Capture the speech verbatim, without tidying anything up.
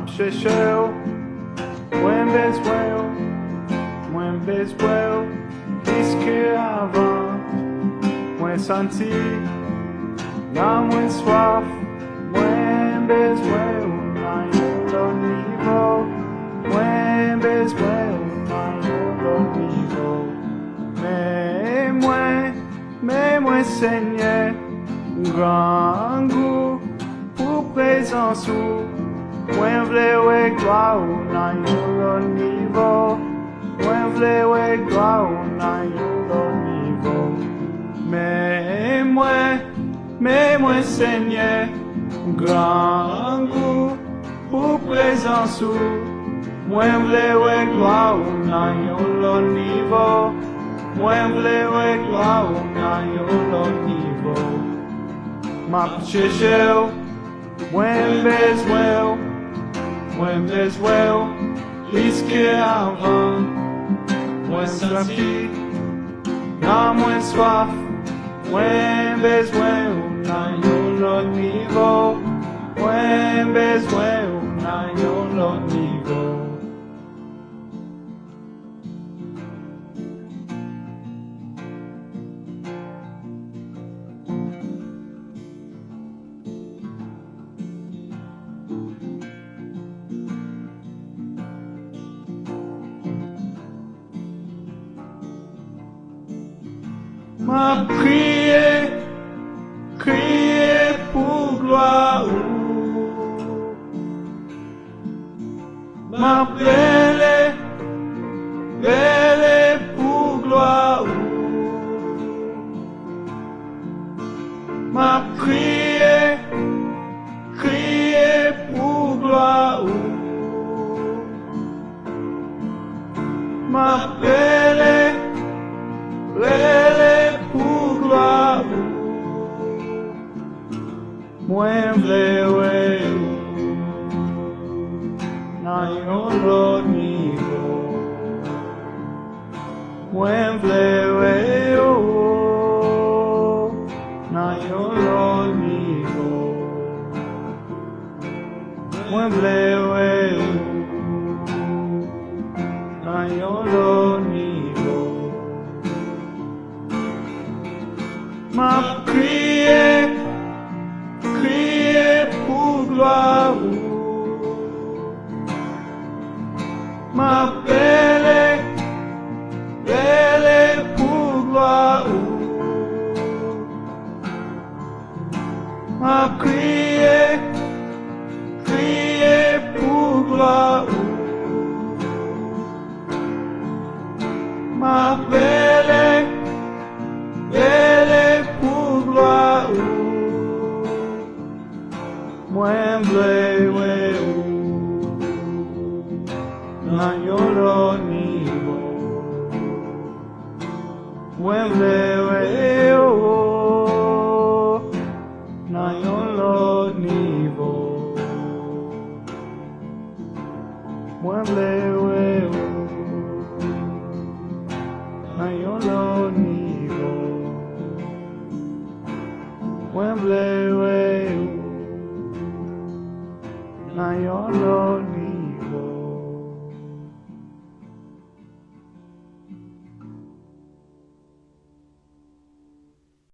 Chèche w, mwen bezwen w, mwen bezwen w plis ke avan. Mwen santi nan mwen swaf, mwen bezwen w nan yon lòt nivo. Mwen bezwen w nan yon lòt nivo. Men mwen, men mwen, Senyè, m grangou pou prezans ou. Mwen vle wè glwa ou nan yon lòt nivo. Mwen vle wè glwa ou nan yon lòt nivo. Men mwen, men mwen, Senyè, m grangou pou prezans ou. Mwen vle wè glwa ou nan yon lòt nivo. Mwen vle wè glwa ou nan yon lòt nivo. M ap chèche w, mwen bezwen w, mwen bezwen w plis ke avan. Mwen santi nan mwen swaf, mwen bezwen w nan yon lòt nivo. Mwen bezwen w nan yon lòt nivo. M ap kriye, kriye pou glwa ou. M ap rele, rele pou glwa ou. M ap kriye, kriye pou glwa ou. M ap rele, rele pou glwa ou. Mwen vle wè ou nan yon lòt nivo. Mwen vle wè ou nan yon lòt nivo. Mwen vle wè ou nan yon lòt nivo. M ap kriye, kriye pou glwa ou. M ap rele, rele pou glwa ou. M ap kriye, kriye pou glwa ou. M ap rele, rele pou glwa ou. Mwen vle wè ou nan yon lòt nivo. Mwen vle wè ou nan yon lòt nivo. Mwen vle wè ou nan yon lòt nivo. Mwen vle wè ou nan yon lòt nivo.